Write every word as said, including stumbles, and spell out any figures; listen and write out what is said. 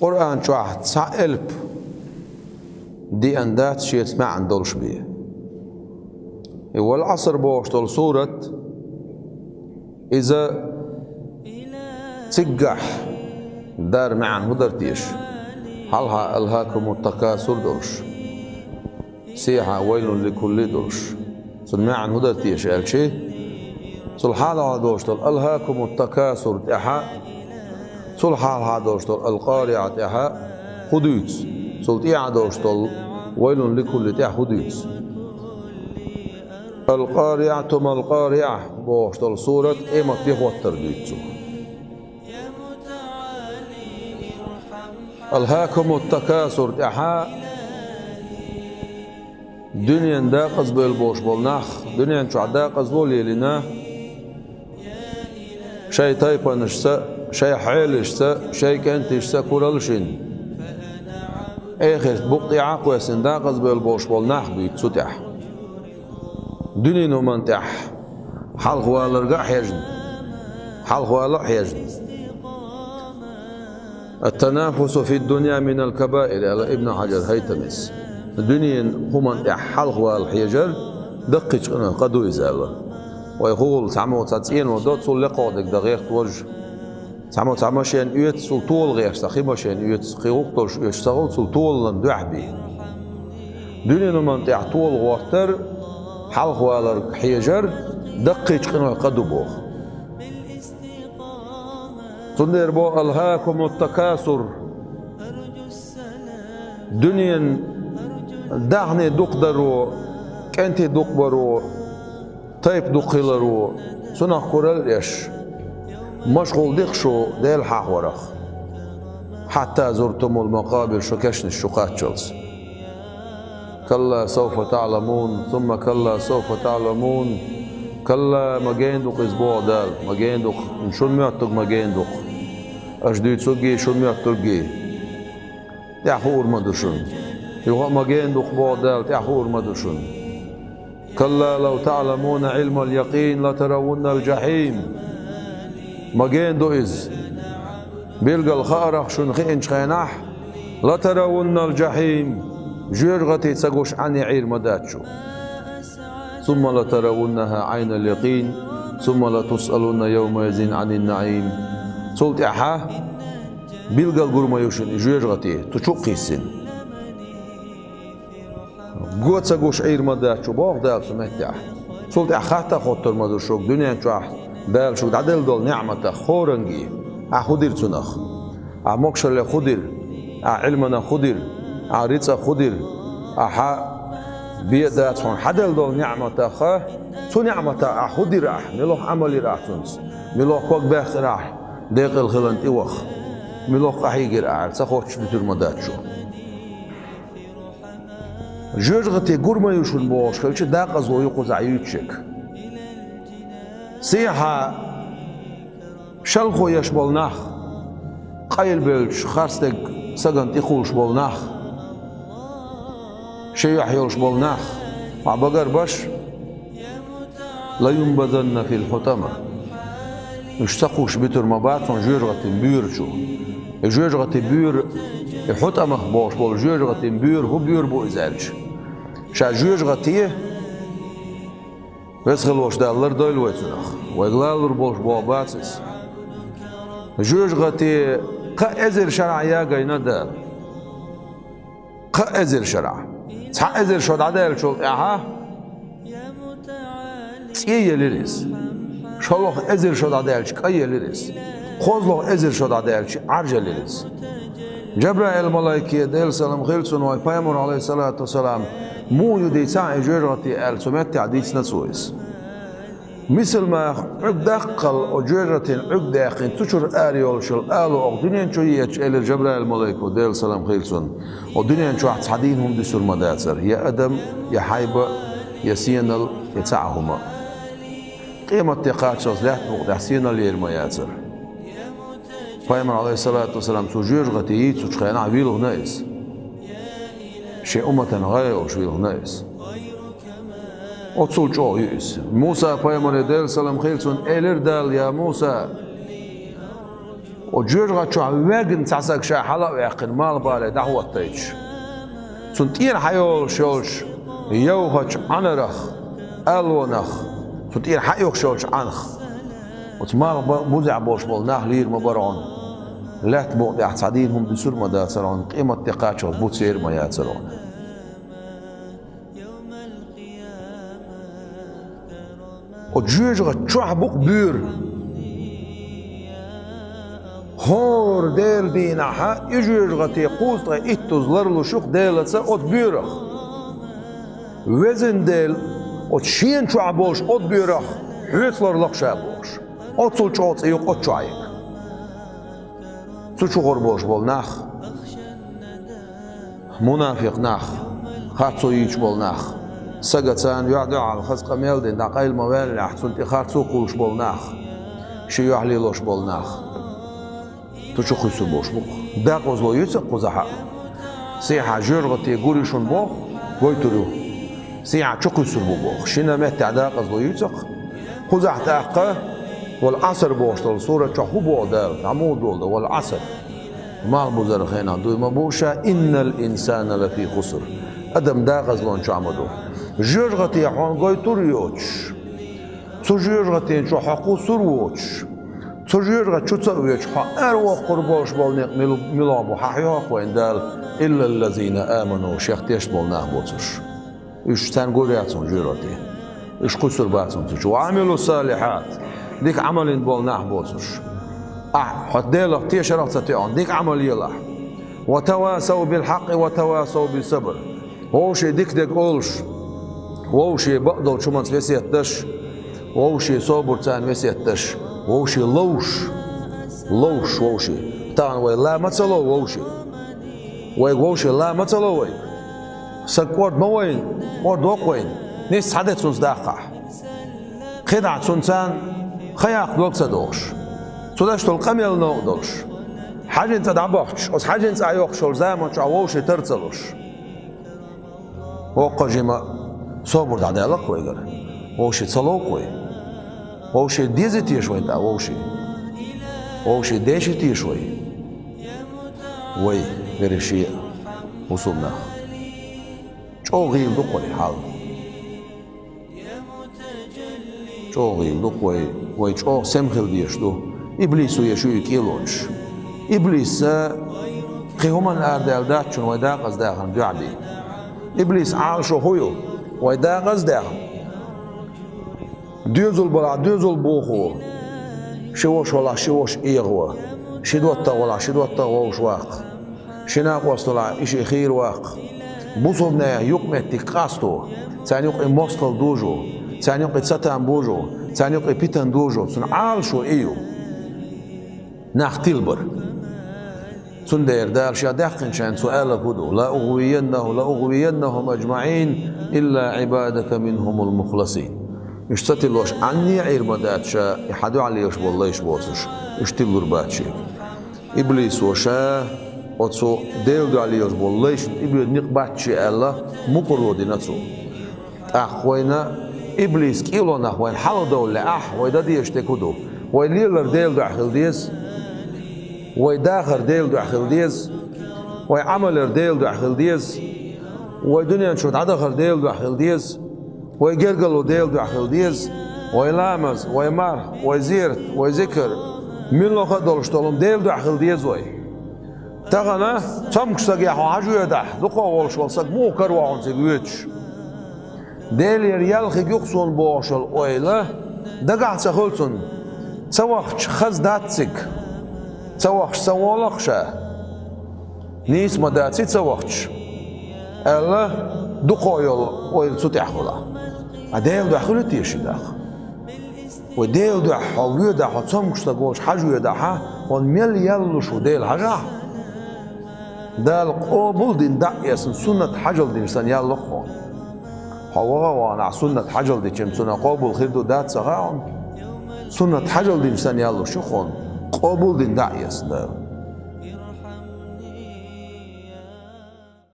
Къуръан чохь цхьа элп деана дац шеца маьӀна долуш бен. И «Вал-Ӏаср» бохуш долу сурат, иза циггахь дара маьӀна хӀун дара теша? Хьалха «Алхакумут-такасур» долуш. Сехьа «Вайлун ликулли» долуш. Цуьнан маьӀна хӀун дара теша аьлчи? Цул хьалха долуш долу «Алхакумут-такасур» тӀаьхьа, цул хьалха долуш долу «Ал-Къариа» тӀаьхьа хӀун дуьйцу? Цул тӀаьхьа долуш долу «Вайлун ликулли» тӀаьхьа хӀун дуьйцу? «Ал-Къариа, тумал-Къариа» бохуш долу сурат къемат де хӀоттар дуьйцу. «Алхакумут-такасур» тӀаьхьа дуьненан декъазбевлла болуш болу нах, дуьнен чохь декъазло лелийна, шайн тайпанашца, шайн хьелашца, шайн кӀенташца куралла шина. Эхарт букъ тӀе а кхоьссина декъазбевлла болуш болу нах буьйцу цу тӀехь. Дуьненан хӀуманна тӀехь хьалхаваларга а хьежна, хьалхавала а хьежна. «Ат-танафусу фид-дунья минал кабаир», аьлла Ибн Хьаджар ХӀайтамис. Дуьненан хӀуманна тӀехь хьалхавала хьежар даккхийчу къинойх къа ду иза аьлла. Вай хӀугӀул цхьаммо цхьа цӀено до, цул лекхо дерг дан гӀерта важа. Цхьаммо цхьа машен оьцу, цул тола гӀерташ, цхьа кхин машен оьцу, кхин гӀуллакх долуш оьцуш ца хуьлу, цул толанна дуьхьа бен. Дуьненан хӀуманна тӀехь тола гӀортар, хьалхаваларга хьежар даккхийчу къинойх къа ду боху. Цундела боху: «Алхакумут-такасур». Дуьненан даьхни дукхадаро, кӀентий дукхабаро, тайпа дукхахиларо, цунах куралла еш, машгӀул ди-кх шу Дела хьахорах. «Хьатта зуртумул-макъабир», шу кешнаш чу кхаччалц. «Калла савфа таӀламун, сумма калла савфа таӀламун». Калла, ма гена ду-кх иза, боху Дала, ма гена ду-кх, шуна моьттург ма гена ду-кх. Аша дуьйцурггий, шуна моьттурггий. ТӀаьхьа хуур ма ду шуна. Юха а ма гена ду-кх, боху Дала, тӀаьхьа хуур ма ду шуна. «Калла лав таӀламуна Ӏилмал-якъин, латаравуннал-жахьим». Ма гена ду иза. Билггал хаарах шуна хиъначу хенахь, «латаравуннал-жахьим», жоьжахати ца гуш Ӏане Ӏийр ма дац шу. «Сумма латаравуннаха Ӏайнал-якъин, сумма латусъалунна йавмаизин Ӏанин-наӀим». Цул тӀаьхьа билггал гур ма ю шуна и жоьжахати, цу чу а кхийсина. Го ца гуш Ӏийр ма дац шу, боху Дала цу меттехь. Цул тӀаьхьа хатта а хоттур ма ду шуьга дуьнен чохь Дала шуьга дӀаделла долу неӀматах хӀоранге, ахь хӀун дира цунах? Ахь могушаллех хӀун дира? Ахь Ӏилманах хӀун дира? Ахь рицкъах хӀун дира? Ахьа бен а дац хьуна хьаделла долу неӀматах, цу неӀматах ахь хӀун дира ахь? Мила Ӏамал йира ахь цуьнца? Мила ког баьккхира ахь декъала хиларна тӀе ваха? Мила къахьийгира ахь аьлла, ца хоттуш дуьтур ма дац шу. Жоьжахати гур ма ю шуна бохуш хилча, декъазло ю кхузахь юьйцуш ерг. Сехьа шалхо еш болу нах, къайлабевллачу харцдерг сагана тӀекхуллуш болу нах, шен юьхь йолуш болу нах, хьан багарбаш, «Лаюнбазанна фил-хьутама». Уьш ца кхуьссуш буьтур ма бац хьуна жоьжахатин буьйра чу. И жоьжахатин буьйра, и хьутамах бохуш болу жоьжахатин буьйра хӀун буьйра бу иза аьлча? Ша жоьжахати, Веза хилла волчу Дала лардойла вай цунах. Вайга лалур болуш боху бац иза. Жоьжахати кхаа эзар шарахь ягийна Дала. Кхаа эзар шарахь. Цхьа эзар шо дӀадаьллачул тӀаьхьа цӀе елира иза. ШолгӀа эзар шо дӀадаьлча кӀай елира иза. КхозлагӀа эзар шо дӀадаьлча Ӏаржъелира иза. Джабраил-малайке, Делан салам хила цунна, вай Пайхамар, алейхиссалату вассалам, муха ю дийцахьа и жоьжахати аьлла, цу меттехь дийцина цо иза. Мисал-маха Ӏуьрг даккхал, о жоьжахатин Ӏуьрг даьккхина, цу чуьра ара йолуш йолу ало оха дуьнен чу еъча, элира Джабраил-малайко, Делан салам хила цунна, о дуьнен чохь цхьа дийна хӀума дуьсур ма дацара, я адам, я хьайба, я сенал, я цхьа а хӀума. Къематде кхаччалц лаьтта букъа тӀехь сенал ер ма яцара. Пайхамар, алейхиссалату вассалам, цу жоьжахати йийцучу хенахь вилхина иза. Шен умматан гӀайгӀа йолуш вилхина иза. Оццул чӀогӀа ю иза. Муса-пайхамаре, Делан салам хила цунна, элира Дала: «Я Муса, Оцу жоьжахати чохь вегна цхьа саг ша хьала а ваьккхина, малхбале дӀахӀоттайча, цунна тӀера хьайолуш йолчу йовхачу Ӏанарах, алонах, цунна тӀера хьаоьхуш йолчу Ӏанах, оцу малх ба-, бузехь болуш болу нах лийр ма бара хьуна. Лаьтта букъа тӀехь цхьа дийна хӀума дуьсур а ма дацара хьуна, къематде кхаччалц буц ер а ма яцара хьуна. Оцу жоьжахати чохь бу-кх буьйра. ХӀора Делан дийнахь и жоьжахати кхузткъе иттаза ларлуш ю-кх Делаца оцу буьйрах. Везан Дела, оцу шена чохь болуш оцу буьйрах хьоьца ларло-кх ша бохуш. Оццул чӀогӀа цӀе ю-кх оцу чохь ерг. Цу чу гӀур болуш болу нах, мунафикъ нах, харцо йийцуш болу нах, сага царна юьхь-дуьхьал хаза къамел дина, дӀа къайла ма ваьллехь, цунна тӀе харцо кхуллуш болу нах, ши юьхь лелош болу нах. Цу чу кхуьссур болуш бу-кх. Декъазло юьйцу-кх кхузахь а. Сехьа жоьжахати гур ю шуна боху, гойтур ю. Сехьа чу кхуьссур бу боху. Шина меттехь декъазло юьйцу-кх. Кхузахь тӀаккха, вал Ӏаср бохуш долу сурат чохь хӀун боху Дала? ДӀа муха долу дан? Вал Ӏаср. Малх бузаран хенахь дуй ма бу ша, иннал инсана лафи хуср. Адам декъазлонан чохь ма ду. Жоьжахати хьуна гойтур а йоцуш, цу жоьжахатин чу хьо кхуссур а воцуш, цу жоьжахати чу ца а воьдуш, хьо аравоккхур болуш болу некъ мила-, мила бу, хьан хьоьху вайна Дала, иллаллазина аману, шех тешна болу нах боцурш. Уьш царна гур яц хьуна жоьжахати. Уьш кхуьссур бац хьуна цу чу. Ва амилу салихьат, дика Ӏамал йина болу нах боцурш. Ахь хьо Делах тешарах а ца тоьхна, дика Ӏамал ела ахь. Ва тавасав бил хьакъи, ва тавасав бис сабр. Вовшийн дика дерг олуш, вовшийн бакъдолчу хӀуманца весет деш, вовшийн собар царна весет деш, вовшийн ловш, ловш вовшийн. Тахана вай ла ма ца лов вовшийн. Вайга вовшийн ла ма ца лов вайга. Саг кӀорда ма вайна, кӀордо-кх вайна, нийса схьаде цунца даккхахь. КхидӀа цунна царна хан яккха дог ца дохуш, цу деш долу къамел новкъа долуш, хьаьжин цӀа дӀабахчаш, оцу хьаьжин цӀа йоккхуш йолу заман чохь вовшийн тар ца луш. Воккха жима собар дӀадаьлла-кх вайгара. Вовшийн ца лов-кх вай. Вовшийн дезий теша вайна тӀе, вовшийн? Вовшийн деший теша вай? Вай, берриш а, мусулманаш. ЧӀогӀа гӀийла ду-кх вай хьал. ЧӀогӀа гӀийла ду-кх вай, вай чӀогӀа сема хила дезаш ду. Иблисо еш ю и кӀелонаш. Иблиса кхин хӀуманна арадаьлла дац шуна вай декъаза дахарна дуьхьал. Иблисан Ӏалашо хӀун ю? Вай декъаза дахарна. Доьзал балахь доьзал бохо, ши ваша валахь ши ваша эгӀаво, ши доттагӀа валахь ши доттагӀа вовшахваккха. Ши накъост валахь и шиъ хийра ваккха. Бусалбанех юкъаметтиг къасто, царна юкъе мостагӀалла дожо, царна юкъе цатам божо, царна юкъе питана дожо, цуьнан Ӏалашо и ю. Нах тилбар. Цундела Дала Ша даьккхинчарна Цо аьлла хӀун ду: «Ла угӀвияннаху-, ла угӀвияннахум аджмаӀин, илла Ӏибадака минхумул мухласин». Уьш ца тилош Ӏанне а Ӏийр ма дац Ша, и Хьан дуьхьал лелаш болу лайш боцурш, уьш тиллур бац Шега. Иблисо ша оцу Делан дуьхьа лелаш болу лайшна тӀебоьду никъ бац шен аьлла, мукъарло дина цо. ТӀаккха вайна иблис кӀелонах вайна хьалхадовлале ахь, вай дан дезаш дерг хӀун ду? Вай лелар Делан дуьхьа хила деза, вай дахар Делан дуьхьа хила деза, вай Ӏамал яр Делан дуьхьа хила деза, вай дуьнен чу дӀадахар Делан дуьхьа хила деза. Вай гергарло Делан дуьхьа хила деза, вай ламаз, вай марха, вай зерат, вай зикар, муьлхха а долуш долу хӀума Делан дуьхьа хила деза вай. Тахана цомгуш сагехь хьо хьажа воьдахь, дукхах волуш волу саг муха караво хьуна цига воьдуш? Делера ял хиг ю-кх суна бохуш йолу ойла дагахь ца хуьлу цунна. Ца вахча хаза дац цига. Ца вахча ца волу-кх ша. Нийса ма дац и ца вахча, аьлла, дукхах йолу ойла цу тӀехь хуьлу. Ткъа Делан дуьхьа хуьлу теша и даха? Вай Делан дуьхьа хьо воьдахь, хьо цомгуш стаг волуш хьажа воьдахь, хьуна мел ял луш ву Дела хьажахь? Дала къобал дина дӀа а эцна, суннат хьажал дина санна ял ло-кх хьуна. Хьо ваха а вахана ахь суннат хьажал дича-м, цунах къобал хир ду дац ца хаьа хьуна? Суннат хьажал дина санна ял луш ю-кх хьуна, къобал дина дӀа а эцна Дала.